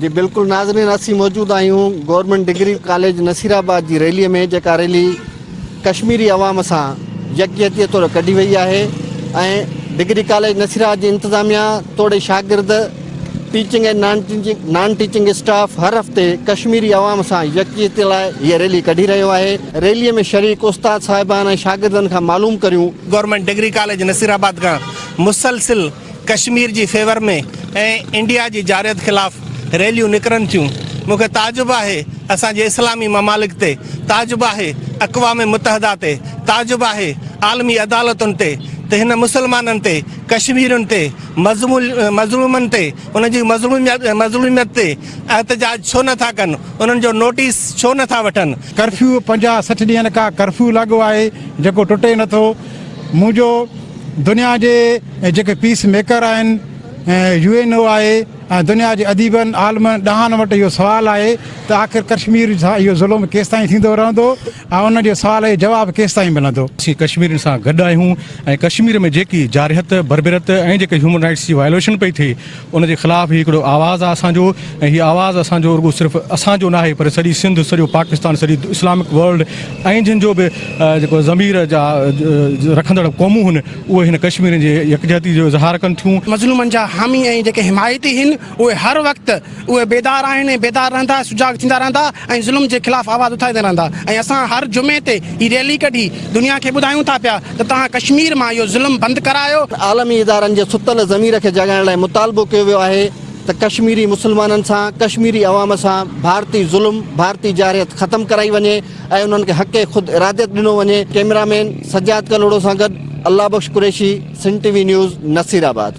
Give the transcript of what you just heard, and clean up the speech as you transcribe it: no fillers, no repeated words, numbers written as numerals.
جي بلڪل ناظرين اسين موجود آهيون گورنمينٽ ڊگري ڪاليج نصيرآباد جي ريلي ۾ جيڪا ريلي ڪشميري عوام سان يڪجهتي طور ڪڍي وئي آهي ۽ ڊگري ڪاليج نصيرآباد جي انتظاميا توڙي شاگرد teaching ۽ non teaching staff هر هفتي ڪشميري عوام سان يڪجهتي لاء هيء ريلي ڪڍي رهيو آهي ريلي ۾ شريڪ استاد صاحبان ۽ شاگردن کان معلوم ڪريون. گورنمينٽ ڊگري ڪاليج نصيرآباد کان مسلسل ڪشمير جي فيور ۾ ۽ انڊيا جي جارحيت خلاف ريليون نڪرن ٿيون. مون کي تعجب آهي اسان جي اسلامي ممالڪ تي، تعجب آهي اقوام متحده تي، تعجب آهي عالمي عدالتن تي ته هن مسلمانن تي، ڪشميرين تي، مظلومن تي، انهن جي مظلوميت تي احتجاج ڇو نه ٿا ڪن، انهن جو نوٽيس ڇو نه ٿا وٺن. ڪرفيو 50 60 ڏينهن کان ڪرفيو لاڳو آهي جيڪو ٽٽي نه ٿو. منهنجو دنيا جي جيڪي پيس ميڪر آهن يو اين او آهي ۽ دنيا جي اديبن عالمن ڏاهن وٽ اهو سوال آهي ته آخر ڪشمير سان اهو ظلم ڪيستائين ٿيندو رهندو ۽ ان جي سوال جو جواب ڪيستائين ملندو. اسين ڪشميرين سان گڏ آهيون ۽ ڪشمير ۾ جيڪي جارحيت، بربريت ۽ جيڪي هيومن رائيٽس جي وائلوشن پئي ٿئي ان جي خلاف هي هڪڙو آواز آهي اسان جو ۽ هي آواز اسان جو رڳو صرف اسان جو ناهي پر سڄي سنڌ سڄو پاڪستان سڄي اسلامڪ ورلڊ ۽ جن جو به جيڪو ضمير جا رکندڙ قومون هن اهي هن ڪشميرين جي يڪجهتي جو اظهار ڪن ٿيون. مظلومن جا حامي ۽ جيڪي حمايتي هن اهي هر وقت اهي بيدار آهن ۽ بيدار رهندا سجاڳ ٿيندا رهندا ۽ ظلم جي خلاف آواز اٿاريندا رهندا ۽ اسان هر جمعي تي هي ريلي ڪڍي دنيا کي ٻڌايون ٿا پيا ته توهان ڪشمير مان اهو ظلم بند ڪرايو. عالمي ادارن جي ستل ضمير کي جاڳائڻ لاء مطالبو ڪيو ويو آهي ته ڪشميري مسلمانن سان ڪشميري عوام سان ڀارتي ظلم ڀارتي جارحيت ختم ڪرائي وڃي ۽ انهن کي حق خود اراديت ڏنو وڃي ڪئميرا مين سجاد ڪلهوڙو سان گڏ Allah Bakhsh Qureshi Sindh T V news Nasirabad.